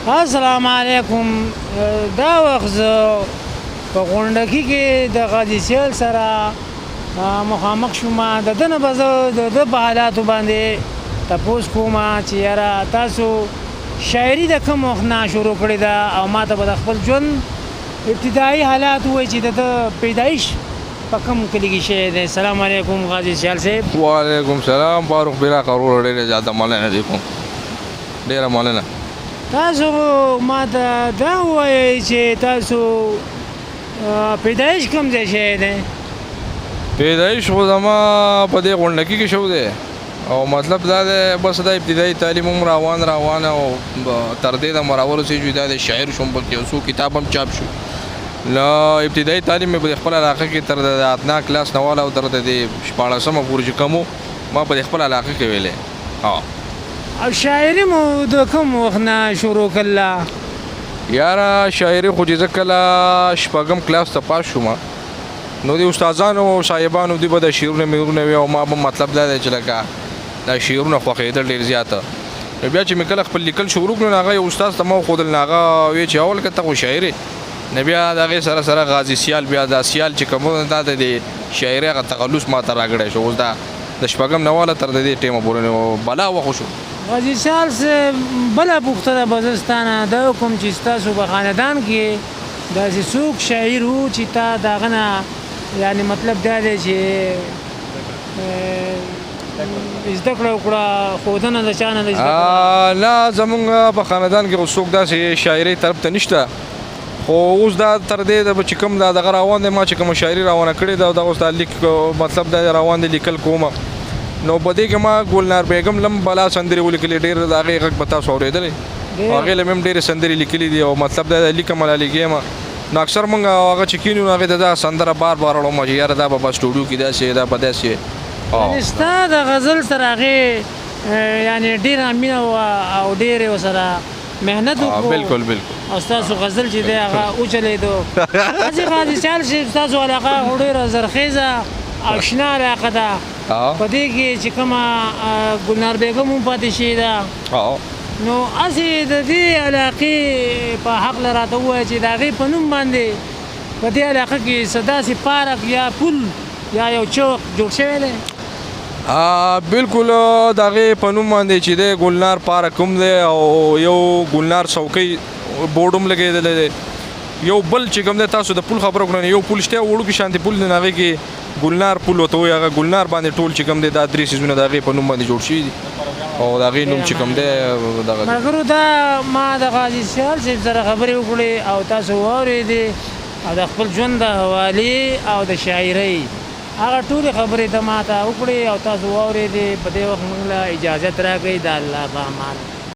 السلام علیکم. دا وخت زه په غونډکی کې د غازي سیال سره مخامخ شوم. د ده نه به زه د ده په حالاتو باندې تپوس کوم چې یاره تاسو شاعري د کوم وخت نه شروع کړې ده، او ما ته به د خپل ژوند ابتدایي حالات ووایي چې د ده پیدایش په کوم کلي کې شوی دی. السلام علیکم غازي سیال صاحب. وعلیکم سلام فاروق بلا وروره، ډېره زیاته مننه دې کوم، ډېره مننه. تاسو ما ته دا ووایئ چې تاسو پیدایش کوم ځای شوی دی؟ پیدایش خو زما په دې غونډکي کې شو دی، او مطلب دا دی بس دا ابتدایي تعلیم هم روان روان او تر دې دمه راورسېږو. دا د شاعر شوم پکې، یو څو کتاب هم چاپ شو. له ابتدایي تعلیم مې په خپل علاقه کې تر د اتنا کلاس نه والا او تر د دې 16مه پورې چې کوم ما په خپل علاقه کې ویلې. ها. او شاعري مو د کوم وخت نه شروع کړله؟ یاره شاعري خو چې زه کله شپږم کلاس ته پاس شوم، نو د استادانو او صاحبانو دوی به د شعرونه میرونه وي، او ما به مطلب دا دی چې لکه دا شعرونه خوښېدل ډېر زیاته. نو بیا چې مې کله خپل لیکل شروع کړل، نو هغه یو استاد ته ما وښودل، نو هغه وی چې اول که ته خو شاعر یې. نو بیا د هغې سره سره غازي سیال، بیا دا سیال چې کوم دا د دې شاعرۍ هغه تخلص ما ته راکړی شو. اوس دا د شپږم نه واله تر د دې ټیمه پورې نو بلا وخت شو. غازي سیال صاحب، بله پوښتنه به زه ستا نه دا وکړم چې ستاسو په خاندان کې داسې څوک شاعر وو چې تا د هغه نه، یعنې مطلب دا دی چې زده کړه وکړه، ښودنه د چا نه د زده کړه؟ نه، زمونږ په خاندان کې خو څوک داسې شاعرۍ طرف ته نشته، خو اوس دا تر دې د چې کوم دا دغه روان دی، ما چې کومه شاعري روانه کړې ده، دا اوس دا لیک مطلب دا روان دی، لیکل کوم. نو په دې کې ما ګلنار بیګم لم بلا سندرې ولیکلې، ډېر د هغې غږ به تاسو اورېدلی، هغې له مې هم ډېرې سندرې لیکلې دي. او مطلب دا دی لیکم لا لیکم، نو اکثر مونږ هغه چې کینو، نو هغې ته دا سندره بار بار اړوم چې یاره دا به په سټوډیو کې داسې، دا به داسې. یعنې ستا د غزل سره هغې یعنې ډېره مینه وه او ډېر یې ورسره محنت وکړو. بالکل بالکل. او ستاسو غزل چې دی هغه وچلېدو. هسې غازي سیال صاحب، ستاسو علاقه خو ډېره زرخیزه او شنه علاقه ده. په دې کې چې کومه ګلنار بیګم هم پاتې شوې ده، نو هسې د دې علاقې په هکله راته ووایه چې د هغې په نوم باندې په دې علاقه کې څه داسې پارک یا پل یا یو چوک جوړ شوی دی؟ بالکل، د هغې په نوم باندې چې دی ګلنار پارک هم دی، او یو ګلنار څوکۍ بورډ هم لګېدلی دی. یو بل چې کوم دی، تاسو د پل خبره وکړه، یو پل شته وړوکی شانتې پل دی، هغې کې ګلنار پل ورته وایي. هغه ګلنار باندې ټول چې کوم دی دا درې څیزونه د هغې په نوم باندې جوړ شوي دي، او د هغې نوم چې کوم دی دغه دی. ملګرو، دا ما د غازي سیال صاحب سره خبرې وکړې او تاسو واورېدې، او د خپل ژوند د حوالې او د شاعرۍ هغه ټولې خبرې ته ما ته وکړې او تاسو واورېدې. په دې وخت موږ له اجازت راکړئ، د الله په امان.